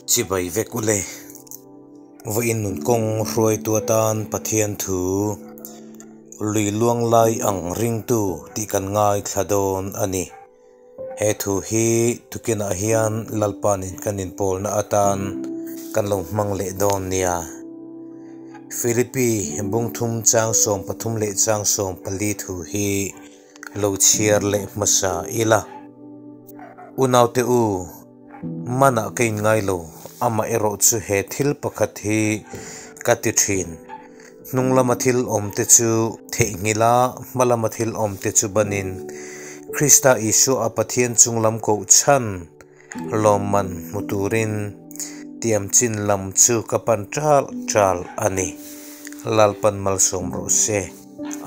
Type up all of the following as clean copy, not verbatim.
Chibai vek ule. Vawiin nun kawng hruaitu atan Pathian thu lui luang lai ang ringtu tih kan ngaithla dawn a ni. He thu hi tukinah hian Lalpanin kan inpawlna atan kan lo hmang leh dawn nia. Philippi bungthum chang 13 leh chang 14 thu hi lo chhiar leh hmasa ila. Unaute u, manah ka inngai lo, amaherawh chu he thil pakhat hi ka ti thin. Hnung lama thil awmte chu theihnghilh a, hma lama thil awmte chu banin Krista Isua a Pathian chung lam koh chhan lawmman hmu turin tiam chin lam chu ka pan ṭal ṭal a ni. Lalpan malsawm rawh se.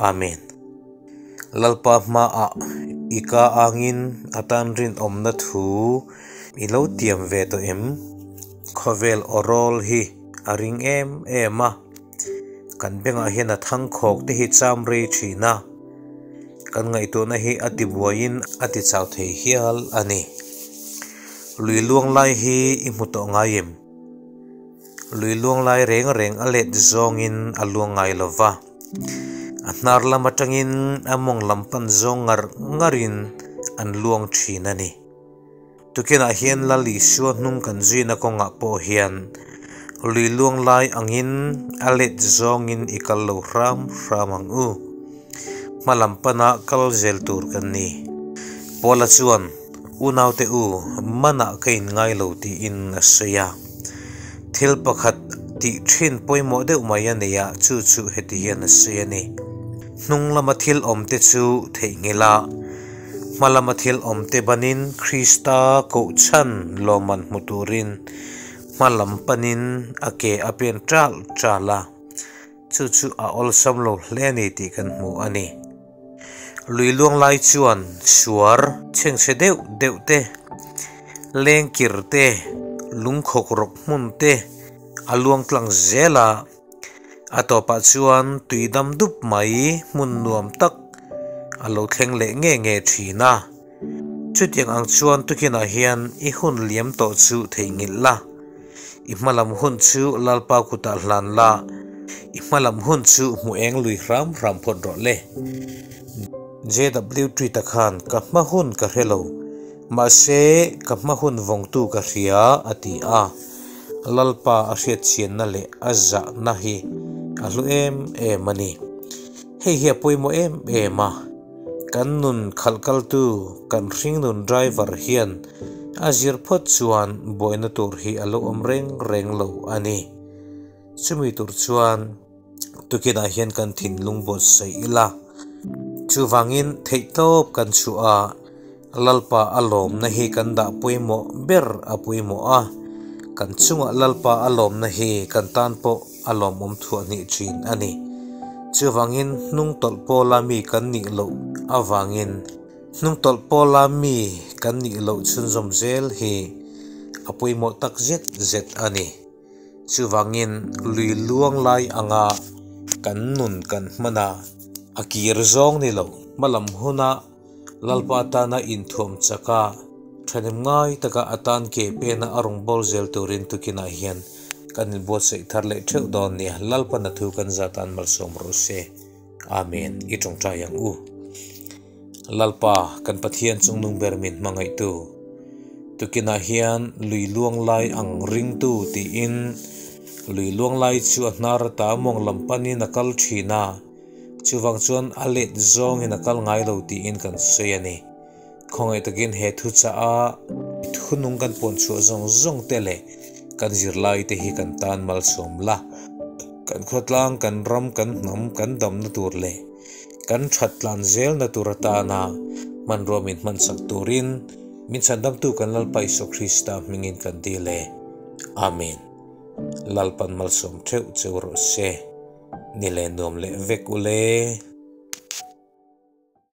Amen. Lalpa hmaah i ka angin a tan rinawmna thu i lo tiam ve tawh em? Khawvel awrawl hi a ring em em a, kan bengah hian a thangkhawk te hi cham rei thin a, kan ngaihtuahna hi a tibuaiin a tichau thei hial a ni. Lui luang lai hi i hmu tawh ngai em? Lui luang lai reng reng a let zawngin a luang ngai lo va. A hnar lam atangin a mawng lam pan zawng ngar ngarin an luang thin a ni. Tukinah hian Lal Isua hnung kan zuina kawngah pawh hian lui luang lai angin a let zawngin i kal lo hram hram ang u. Hma lam pana kal zel tur kan ni. Paula chuan, Unaute u, manah ka inngai lo tiin a sawi a. Thil pakhat tih thin pawimawh deuh mai a nei a, chu chu heti hian a sawi a ni. Hnung lama thil awmte chu theihnghilh a, hma lama thil awmte banin Krista kohchhan lawmman hmu turin hma lam panin a ke a pen ṭal ṭal a, chu chu a awlsam lo hle a ni tih kan hmu a ni. Lui luang lai chuan suar chhengchhe deuh deuh te, lengkir te, lungkhawk rawk hmun te a luang tlang zel a. A tawpah chuan tui dam dup mai hmun nuam tak a lo thleng leh nge nge thin a. Chutiang ang chuan tukinah hian i hun liam tawh chu theihnghilh la. I hmalam hun chu Lalpa kutah hlan la, i hmalam hun chu hmu eng lui hram hram phawt rawh le. JW Tweet-a khan ka hma hun ka hre lo, mahse ka hma hun vawngtu ka hria a ti a. Lalpa a hriatchhianna leh a zahna hi a hlu em em a ni. Hei hi a pawimawh em em a. Kan nun khalh kaltu, kan hringnun driver hian a zir phawt chuan buaina tur hi a lo awm reng reng lo a ni. Chumi tur chuan tukinah hian kan thinlung buatsaih ila. Chuvangin theihtawp kan chhuah a, Lalpa a lawmna hi kan dah pawimawh ber a pawimawh a, kan chungah Lalpa a lawmna hi kan tan pawh a lawmawm thuah hnih thin a ni. Chuvangin hnung tawlh pawla mi kan nih loh avangin hnung tawlh pawla mi kan nih loh chhunzawm zel hi a pawimawh tak zet zet a ni. Chuvangin lui luang lai anga kan nun kan hman a, a kir zawng ni lo hmalam huna Lalpa tana inthuam chak a, thahnem ngai taka a tan ke pena a rawn bawl zel turin tukinah hian kan inbuatsaih thar leh theuh dawn nia. Lalpa na thu kan zat an malsawm rawh se. Amen. I tawngtai ang u. Lalpa, kan Pathian chungnung ber min hmangaihtu. Tukinah hian lui luang lai ang ringtu tiin lui luang lai chu a hnar ata mawng lam panin a kal thin a. Chuvang chuan a let zawngin a kal ngai lo tiin kan sawi a ni. Khawngaih takin he thuchah a thunung kan puan chhuah zawng zawng te leh kan zirlai te hi kan tan malsawm la. Kan khawtlang, kan ram, kan hnam, kan damna tur leh kan that tlan zelna tur atana hmanrua min hmansak turin min chhandamtu kan Lalpa Isua Krista hmingin kan dil e. Amen. Lalpan malsawm theuh cheu rawh se. Ni leh nuam leh vek ule.